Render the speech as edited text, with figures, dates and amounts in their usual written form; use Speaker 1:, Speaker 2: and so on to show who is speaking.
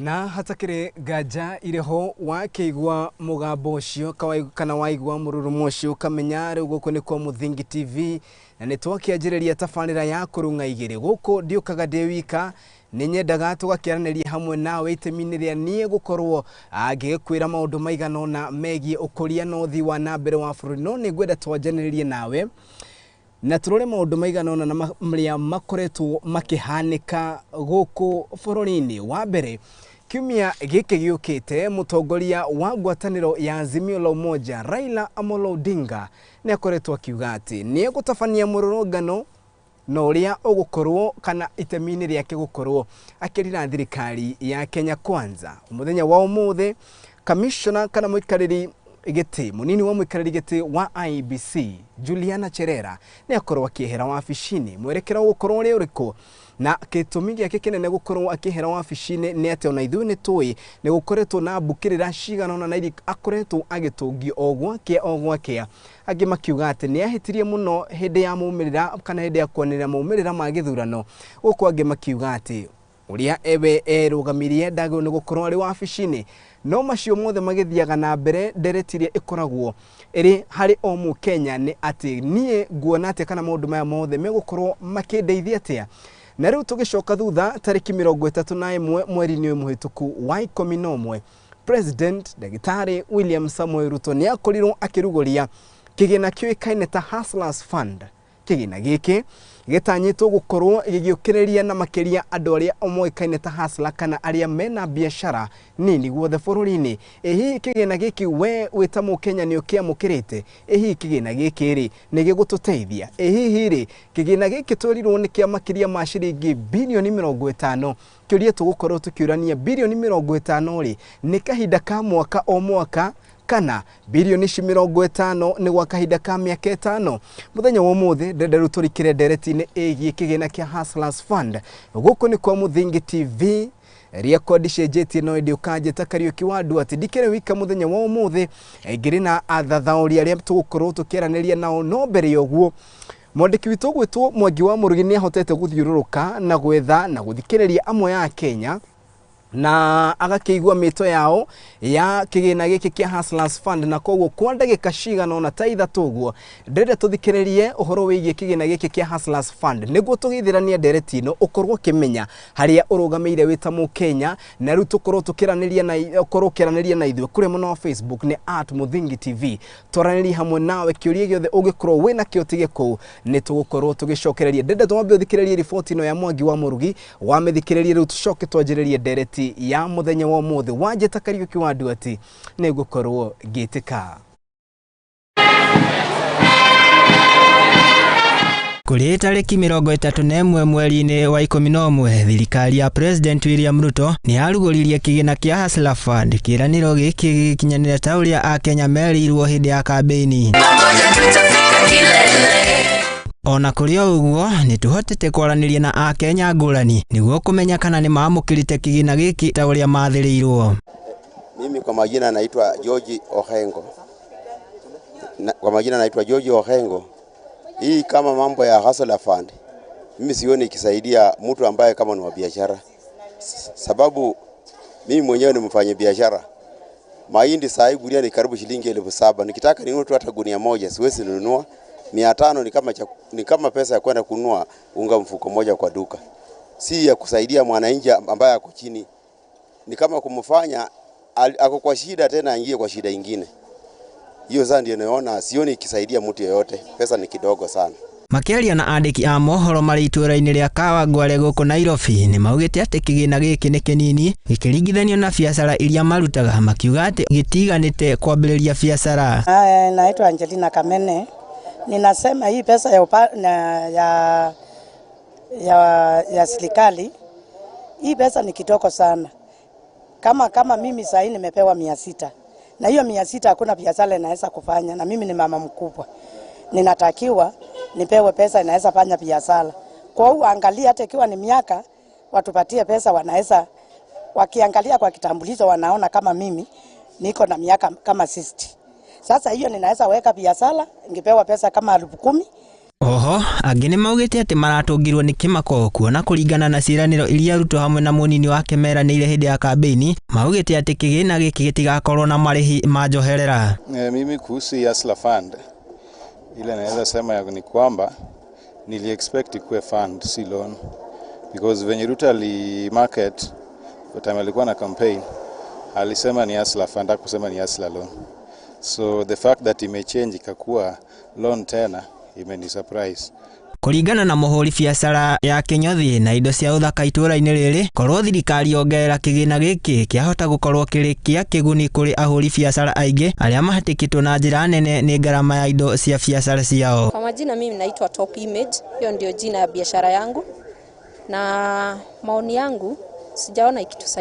Speaker 1: Na hatakĩrĩ nganja irĩho, wakĩigua mũgambo ũcio kana waigua mũrurumo ũcio ũkamenya rĩu gũkũ nĩ kwa Mũthingi TV na nĩ twakĩanjĩrĩria tabarĩra ya kũrung'a igĩrĩ. Gũkũ ndiũkaga ndĩ wika, nĩ nyendaga tũgakĩaranĩria hamwe nawe itemi-inĩ rĩa niĩ gũkorwo ngĩgĩkwĩra maũndũ maigana ũna megiĩ ũkũria na ũthii wa na mbere wa bũrũri. No nĩ ngwenda twanjanĩrĩrie nawe na tũrore maũndũ maigana ũna na marĩa makoretwo makĩhanĩka gũkũ bũrũri-inĩ. Wa mbere, kiumia gĩkĩ gĩũkĩte mũtongoria wa ngwatanĩro ya Azimio la Umoja Raila Amolo Odinga nĩ akoretwo akiuga atĩ nĩ egũtabania mũrũrũngano na ũrĩa ũgũkorwo kana itemi-inĩ rĩake gũkorwo akĩrira thirikari ya Kenya Kwanza. Mũthenya wa ũmũthĩ kamishona kana mũikarĩri gĩtĩ mũnini wa mũikarĩri gĩtĩ wa IEBC Juliana Cherera nĩ akorwo akĩehera wabici-inĩ. Mwerekera ũgũkorwo ũrĩ ũrĩkũ? Na gĩtũmi gĩake kĩnene gũkorwo akĩehera wabici-inĩ nĩ atĩ ona ithuĩ nĩ tũĩ nĩ gũkoretwo na mbũkĩrĩra cigana ũna na iria akoretwo agĩtũngio o gwakĩa o gwakĩa. Angĩ makiuga atĩ nĩ ahĩtirie mũno hĩndĩ ya maumĩrĩra kana hĩndĩ ya kwanĩrĩra maumĩrĩra ma gĩthurano, gũkũ angĩ makiuga atĩ ũrĩa ewe erũgamirie ndagĩrĩirwo nĩ gũkorwo arĩ wabici-inĩ. No macio mothe magĩthiaga na mbere, ndereti ĩrĩa ĩkoragwo ĩrĩ harĩ o mũkenya nĩ atĩ niĩ nguona atĩa kana maũndũ maya mothe megũkorwo makĩndeithia atĩa. Na rĩu tũgĩcoka thutha tarĩki 31 mweri-inĩ ũyũ mũhĩtũku wa 11, President Ndagĩtarĩ William Samoei Ruto nĩ akorirwo akĩrugũria kĩgĩna kĩũĩkaine ta Hustlers Fund. Kĩgĩna gĩkĩ gĩtanyĩtwo gũkorwo gĩgĩũkĩrĩria na makĩria andũ arĩa moĩkaine ta hustler kana arĩa mena biacara nini guothe bũrũri-inĩ. Ĩ hihi kĩgĩna gĩkĩ we wĩ ta mũkenya nĩ ũkĩamũkĩrĩte? Ĩ hihi kĩgĩna gĩkĩ rĩ nĩ gĩgũtũteithia? Ĩ hihi rĩ kĩgĩna gĩkĩ twerirwo nĩ kĩa makĩria ma ciringi birioni 50? Kĩũria tũgũkorwo tũkĩũrania birioni 50 rĩ nĩ kahinda ka mwaka o mwaka kana birioni ici 50 nĩ gwa kahinda ka mĩaka 5? Mũthenya wa ũmũthĩ ndĩrenda rĩu tũrikĩre ndereti-inĩ ĩgiĩ kĩgĩna kĩa Hustlers Fund. Gũkũ nĩ kwa Mũthingi TV rĩakwa ndicenjetie no ĩndĩ ũkanjĩta Kariũki wa Nduati. Ndikĩrĩ wika mũthenya wa ũmũthĩ, ngĩrĩ na athathaũri arĩa tũgũkorwo tũkĩaranĩria nao. No mbere ya ũguo mwandĩki witũ ũgwĩtwo Mwangi wa Mũrugi nĩ ahotete gũthiũrũrũka na gwetha na gũthikĩrĩria amwe a Kenya na agakĩigua mĩto yao ya kĩgĩna gĩkĩ kĩa Hustlers Fund, na koguo kwa ndagĩka cigana ũna ta 3 ũguo ndĩrenda tũthikĩrĩrie ũhoro wĩgiĩ kĩgĩna gĩkĩ kĩa Hustlers Fund nĩguo tũgĩthĩrania ndereti ĩno ũkorwo ũkĩmenya harĩa ũrũgamĩire wĩ ta mũkenya. Na rĩu tũkorwo tũkĩaranĩria na ũkorwo ũkĩaranĩria na ithuĩ kũrĩa mwena wa Facebook nĩ at Mũthingi TV, twaranĩrie hamwe nawe kĩũria gĩothe ũngĩkorwo wĩna kĩo tige kũu nĩ tũgũkorwo tũgĩcokereria. Ndĩrenda twambe ũthikĩrĩrie riboti ĩno ya Mwangi wa Mũrugi, wamĩthikĩrĩrie rĩu tũcoke twanjĩrĩrie ndereti ya mũthenya wa ũmũthĩ. Wanjĩta Kariũki wa Nduati nĩ ngũkorwo ngĩtĩka.
Speaker 2: Kũrĩ tarĩki 31 mweri-inĩ wa 11, thirikari ya President William Ruto nĩ yarugũririe kĩgĩna kĩa Hustler Fund. Kĩĩranĩro gĩkĩ gĩgĩkinyanĩra ta ũrĩa Akenya merĩirwo hĩndĩ ya kambĩini. Ona kũrĩ o ũguo, nĩ tũhotete kwaranĩria na Akenya ngũrani nĩguo kũmenya kana nĩ maamũkĩrĩte kĩgĩna gĩkĩ ta ũrĩa mathĩrĩirwo.
Speaker 3: Mimi kwa majina naitwa George Ohengo. Kwa majina naitwa George Ohengo. Hii kama mambo ya Hustler Fund, mimi sioni ikisaidia mtu ambaye kama ni wa biashara. Sababu mimi mwenyewe ni mfanya biashara. Mahindi saa hii gunia ni karibu shilingi 7,000. Nikitaka ninunue tu hata gunia moja siwezi nunua. 500 ni kama pesa ya kwenda kununua unga mfuko moja kwa duka. Si ya kusaidia mwananchi ambaye ako chini. Ni kama kumfanya ako kwa shida tena aingie kwa shida ingine. Hiyo sasa ndio naona sioni ikisaidia mtu yeyote. Pesa ni kidogo sana.
Speaker 2: Makĩaria na andĩki a mohoro marĩ itũũra-inĩ rĩa Kawangware gũkũ Nairobi nĩ maugĩte atĩ kĩgĩna gĩkĩ nĩ kĩnini gĩkĩringithanio na biacara iria marutaga, makiuga atĩ gĩtiganĩte kwambĩrĩria biacara.
Speaker 4: Naitwa Angelina Kamene. Ninasema hii pesa ya upa, na, ya, ya, ya serikali, hii pesa ni kidogo sana. Kama mimi sasa nimepewa 600. Na hiyo 600 hakuna biashara inaweza kufanya, na mimi ni mama mkubwa. Ninatakiwa nipewe pesa inaweza fanya biashara. Kwa hiyo angalia hata ikiwa ni miaka watupatie pesa, wanaweza wakiangalia kwa kitambulisho wanaona kama mimi niko na miaka kama 60. Sasa hiyo ninaweza weka biashara, ningepewa pesa kama 10,000.
Speaker 2: Oho angĩ nĩ maugĩte atĩ maratũngirwo nĩ kĩmako kuona kũringana na ciĩranĩro iria Ruto hamwe na mũnini wake meranĩire hĩndĩ ya kambĩini, maugĩte atĩ kĩgĩna gĩkĩ gĩtigakorwo na marĩhi ma njoherera.
Speaker 5: Mimi kuhusu Hustler Fund ile naweza sema ni kwamba nili expect ikuwe fund si loan, because venye Ruto ali market time alikuwa na campaign alisema ni Hustler Fund, hakusema ni Hustler loan. So the fact that imechange ikakuwa loan tena imeni surprise.
Speaker 2: Kũringana na mũhũri biacara ya kĩnyothi na indo cia ũthaka itũra-inĩ rĩrĩ, korwo thirikari yongerera kĩgĩna gĩkĩ kĩahota gũkorwo kĩrĩ kĩa kĩguni kũrĩ ahũri biacara aingĩ arĩa mahatĩkĩtwo na njĩra nene nĩ ngarama ya indo cia biacara ciao.
Speaker 6: Kwa majina mimi naitwa Top Image, hiyo ndio jina ya biashara yangu, na maoni yangu sijaona ikitusaidia.